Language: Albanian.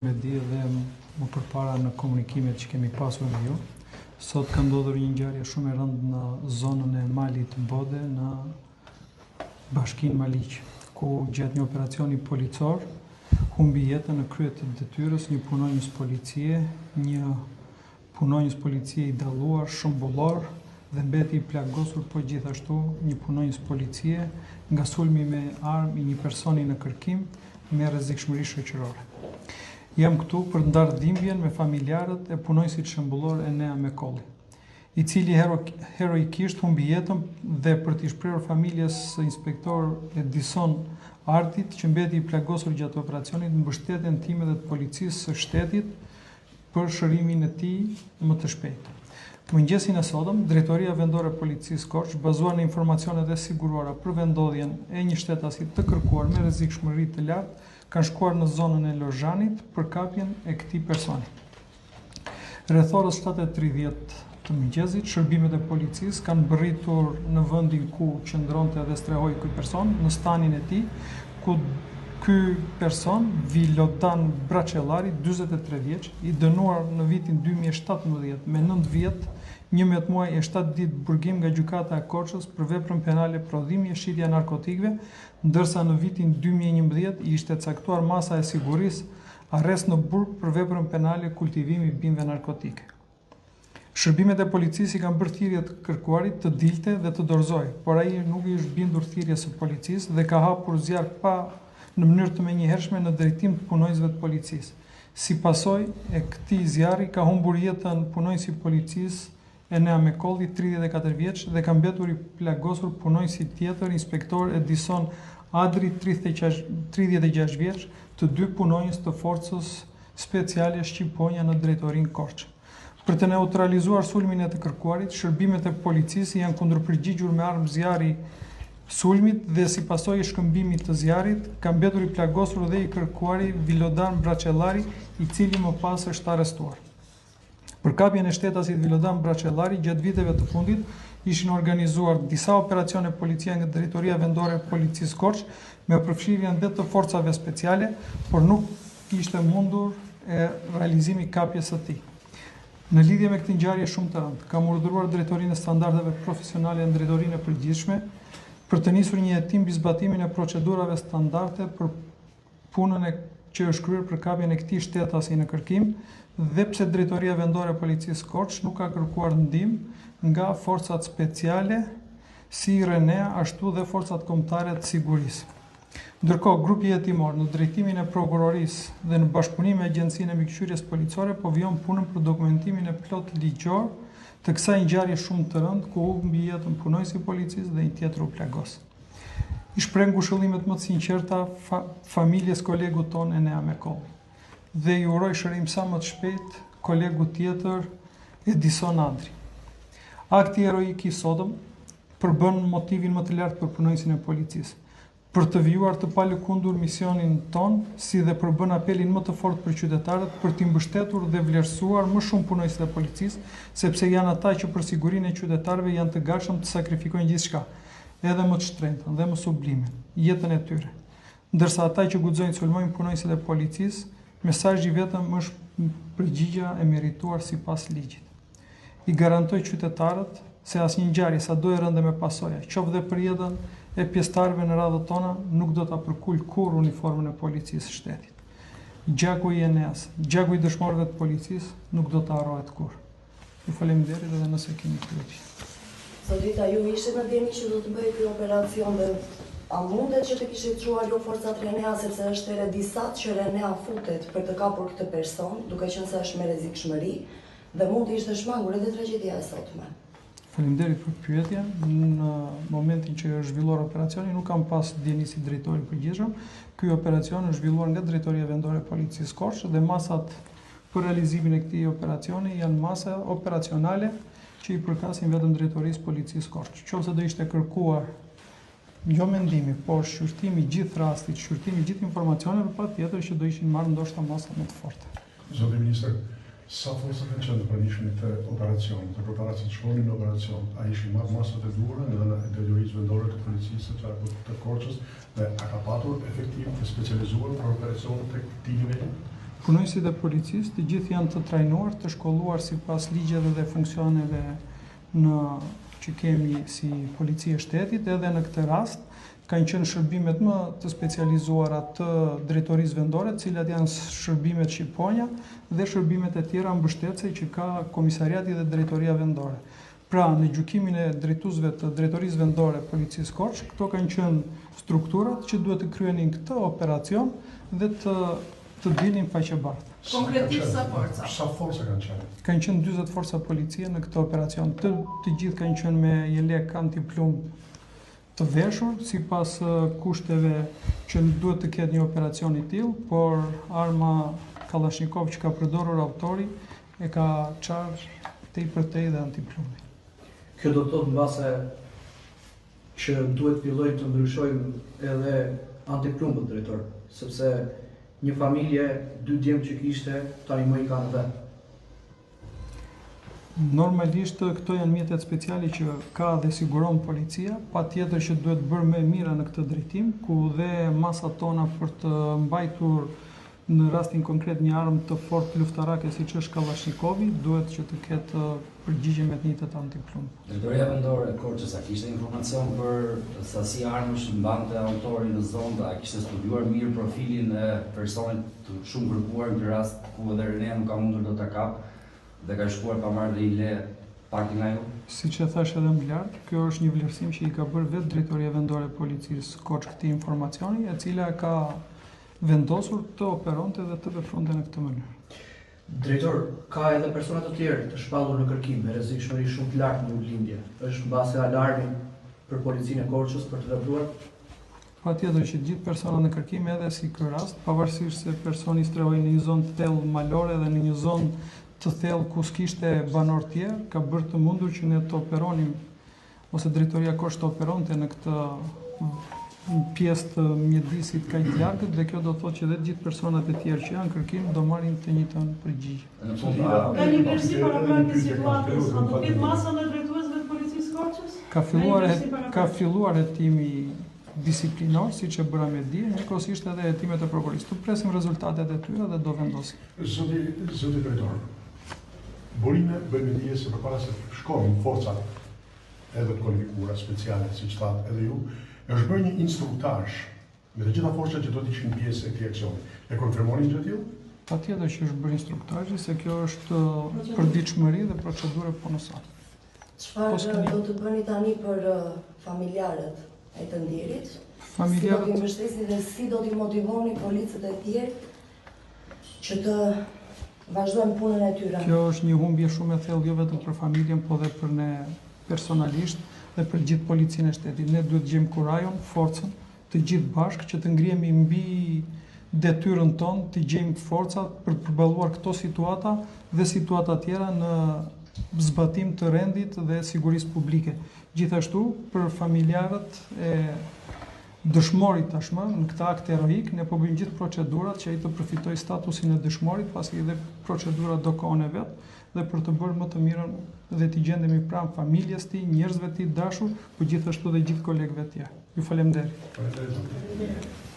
Me dije dhe më përpara në komunikimet që kemi pasur me ju, sot ka ndodhur një ngjarje shumë e rëndë në zonën e Malit Bode në Bashkinë Maliq, ku gjatë një operacioni policor humbi jetën në krye të detyrës një punonjës policie, një punonjës policie i dalluar, shembullor dhe mbeti i plagosur po gjithashtu një punonjës policie nga sulmi me armë i një personi në kërkim me rrezikshmëri shoqërore. Jam këtu për të ndarë dhimbjen me familjarët e punonjësit shembullor Enea Mekolli, i cili heroikisht humbi jetën dhe për t'i shprehur familjes së inspektor Edison Ardit që mbeti i plagosur gjatë operacionit mbështetjen time dhe të policisë së shtetit për shërimin e tij më të shpejtë. Mëngjesin e sotëm, Drejtoria Vendore e Policisë Korçë, bazuar në informacionet e siguruara për vendndodhjen e një shtetasi të kërkuar me rrezikshmëri të lartë, kanë shkuar në zonën e Lozhanit për kapjen e këtij personi. Rreth orës 7:30 të mëngjesit, shërbimet e policisë kanë mbërritur në vendin ku qëndronte dhe strehohej ky person, në stanin e tij, ku Ky person, Vilodan Braçellari, 43 vjeç, i dënuar në vitin 2017 me 9 vjet, 11 muaj e 7 ditë burgim nga Gjykata e Korçës për veprën penale prodhimi e shitja e narkotikëve, ndërsa në vitin 2011 i ishte caktuar masa e sigurisë arrest në burg për veprën penale kultivimi i bimëve narkotike. Shërbimet e policisë i kanë bërë thirrje të kërkuarit të dilte dhe të dorëzohej, por ai nuk i është bindur thirrjes së policisë dhe ka hapur zjarr pa në mënyrë të menjëhershme në drejtim të punonjësve të policisë. Si pasojë e këtij zjarri ka humbur jetën punonjësi i policisë Enea Mekolli, 34 vjeç, dhe ka mbetur i plagosur punonjësi tjetër, inspektor Edison Adri, 36 vjeç, të dy punonjës të forcës speciale Shqiponja në drejtorinë Korçë. Për të neutralizuar sulmin e të kërkuarit, shërbimet e policisë i janë kundërpërgjigjur me armë zjarri sulmit dhe si pasojë e shkëmbimit të zjarrit, ka mbetur i plagosur dhe i kërkuari Vilodan Braçellari, i cili më pas është arrestuar. Për kapjen e shtetasit Vilodan Braçellari gjatë viteve të fundit ishin organizuar disa operacione policie nga Drejtoria Vendore e Policisë Korçë me përfshirjen dhe të forcave speciale, por nuk ishte mundur e realizimi i kapjes së tij. Në lidhje me këtë ngjarje shumë të rëndë, kam urdhëruar Drejtorinë e Standardeve Profesionale në Drejtorinë e Përgjithshme për të nisur një hetim mbi zbatimin e procedurave standarde për punën e që është kryer për kapjen e këtij shtetasi në kërkim dhe pse Drejtoria Vendore e Policisë Korçë nuk ka kërkuar ndihmë nga forcat speciale si RENEA ashtu dhe forcat kombëtare të sigurisë. Ndërkohë, grupi hetimor në drejtimin e prokurorisë dhe në bashkëpunim me Agjencinë e Mbikëqyrjes Policore po vijon punën për dokumentimin e plotë ligjor të kësaj ngjarje shumë të rëndë ku humbi jetën punonjësi i policisë dhe një tjetër u plagos. I shpreh ngushëllimet më të sinqerta fa familjes kolegut tonë Enea Mekolli dhe i uroj shërim sa më të shpejt kolegut tjetër Edison Adri. Akti heroik i sotëm përbën motivin më të lartë për punonjësin e policisë, për të vijuar të palëkundur misionin tonë, si dhe përbën apelin më të fortë për qytetarët për t'i mbështetur dhe vlerësuar më shumë punonjësit e policisë, sepse janë ata që për sigurinë e qytetarëve janë të gatshëm të sakrifikojnë gjithçka, edhe më të shtrenjtën dhe më sublimen, jetën e tyre. Ndërsa ata që guxojnë të sulmojnë punonjësit e policisë, mesazhi i vetëm është përgjigja e merituar sipas ligjit. I garantoj qytetarët se asnjë ngjarje sado e rëndë me pasoja, qoftë dhe për jetën e pjesëtarëve në radhët tona, nuk do ta përkulë kurrë uniformën e policisë së shtetit. Gjaku i Eneas, gjaku i dëshmorëve të policisë nuk do të harrohet kurrë. Ju faleminderit edhe nëse keni pyetje. Zoti, ju ishit në dijeni që do të bëhej ky operacion dhe a mundet që të kishit çuar ju forcat RENEA sepse është hera e disatë që RENEA futet për të kapur këtë person, duke qenë se është me rrezikshmëri dhe mund të ishte shmangur edhe tragjedia e sotme. Faleminderit për pyetjen. Në momentin që është zhvilluar operacioni nuk kam pas dijeni si drejtor i përgjithshëm. Ky operacion është zhvilluar nga Drejtoria Vendore e Policisë Korçë dhe masat për realizimin e këtij operacioni janë masa operacionale që i përkasin vetëm Drejtorisë Policisë Korçë. Qoftë se do ishte kërkuar jo mendimi, por shqyrtimi i gjithë rastit, shqyrtimi i gjithë informacioneve, patjetër që do ishin marrë ndoshta masa më të forta. Zoti ministër, sa forca kanë qenë të pranishme në këtë operacion dhe përpara se të shkonin në operacion, a ishin marrë masat e duhura nga ana e Drejtorisë Vendore të Policisë së Qarkut të Korçës dhe a ka patur efektivë të specializuar për operacione të këtij niveli? Punonjësit e policisë të gjithë janë të trajnuar, të shkolluar sipas ligjeve dhe funksioneve në që kemi si polici e shtetit, edhe në këtë rast kanë qenë shërbimet më të specializuara të drejtorisë vendore, të cilat janë shërbimet Shqiponja dhe shërbimet e tjera mbështetëse që ka komisariati dhe drejtoria vendore. Pra, në gjykimin e drejtuesve të Drejtorisë Vendore Policisë Korçë, këto kanë qenë strukturat që duhet të kryenin këtë operacion dhe të të dilnin faqebardhë. Konkretisht sa forca? Sa forca kanë qenë? Kanë qenë 40 forca policie në këtë operacion. Të, të gjithë kanë qenë me jelek antiplumb të veshur sipas kushteve që duhet të ketë një operacion i tillë, por arma Kallashnikov që ka përdorur autori e ka çarë tej për tej dhe antiplumbin. Kjo do të thotë mbase që duhet të fillojmë të ndryshojmë edhe antiplumbët drejtor, sepse një familje, dy djem që kishte, tani më i ka në vend. Normalisht këto janë mjetet speciale që ka dhe siguron policia, patjetër që duhet bërë më e mira në këtë drejtim, ku dhe masat tona për të mbajtur në rastin konkret një armë të fortë luftarake siç është Kallashnikovi, duhet që të ketë përgjigje me të njëjtët antiplumb. Drejtoria Vendore e Korçës a kishte informacion për sasi armësh që mbante autori në zonë dhe a kishte studiuar mirë profilin e personit të shumë kërkuar në këtë rast ku edhe RENEA nuk ka mundur dot ta kapë dhe ka shkuar pa marrë dhe një le pak nga ju? Siç e thashë edhe më lart, kjo është një vlerësim që i ka bërë vetë Drejtoria Vendore e Policisë Korçë këtij informacioni, e cila ka vendosur të operonte dhe të vepronte në këtë mënyrë. Drejtor, ka edhe persona të tjerë të shpallur në kërkim me rrezikshmëri shumë të lartë në juglindje. Është mbase alarmi për Policinë e Korçës për të vepruar? Patjetër që të gjithë personat në kërkim edhe si ky rast, pavarësisht se personi strehohej në një zonë të thellë malore dhe në një zonë të thellë ku s'kishte banorë tjerë, ka bërë të mundur që ne të operonim ose drejtoria Korçë të operonte në këtë pjesë të mjedisit kaq të largët dhe kjo do të thotë që dhe të gjithë personat e tjerë që janë në kërkim do marrin të njëjtën përgjigje. Ka një vlerësim paraprak të situatës, a do të ketë masa ndaj drejtuesve të policisë së Korçës? Ka filluar ka filluar hetimi disiplinor, siç e bëra me dije, njëkohësisht edhe hetimet e prokurorisë. Të presim rezultatet e tyre dhe do vendosim. Zoti zoti drejtor, burime bëjnë me dije se përpara se të shkonin forcat edhe të kualifikuara speciale, siç thatë edhe ju, është bërë një instruktazh me të gjitha forcat që do të ishin pjesë e këtij aksioni. E konfirmoni një gjë të tillë? Patjetër që është bërë instruktazhi, se kjo është përditshmëri dhe procedurë e punës sonë. Çfarë do të bëni tani për familjarët e të ndjerit? Familjarët... Si do t'i mbështesni dhe si do t'i motivoni policët e tjerë që të vazhdojnë punën e tyre? Kjo është një humbje shumë e thellë jo vetëm për familjen, po dhe për ne personalisht dhe për gjithë policinë e shtetit. Ne duhet të gjejmë kurajon, forcën, të gjithë bashkë që të ngrihemi mbi detyrën tonë, të gjejmë forca për të përballuar këto situata dhe situata tjera në zbatim të rendit dhe sigurisë publike. Gjithashtu, për familjarët e dëshmorit tashmë në këtë akt heroik, ne po bëjmë gjithë procedurat që ai të përfitojë statusin e dëshmorit, pasi edhe procedura do kohën e vet dhe për të bërë më të mirën dhe t'i gjendemi pranë familjes tij, njerëzve të tij të dashur, por gjithashtu dhe gjithë kolegëve të tjerë. Ju faleminderit. Faleminderit.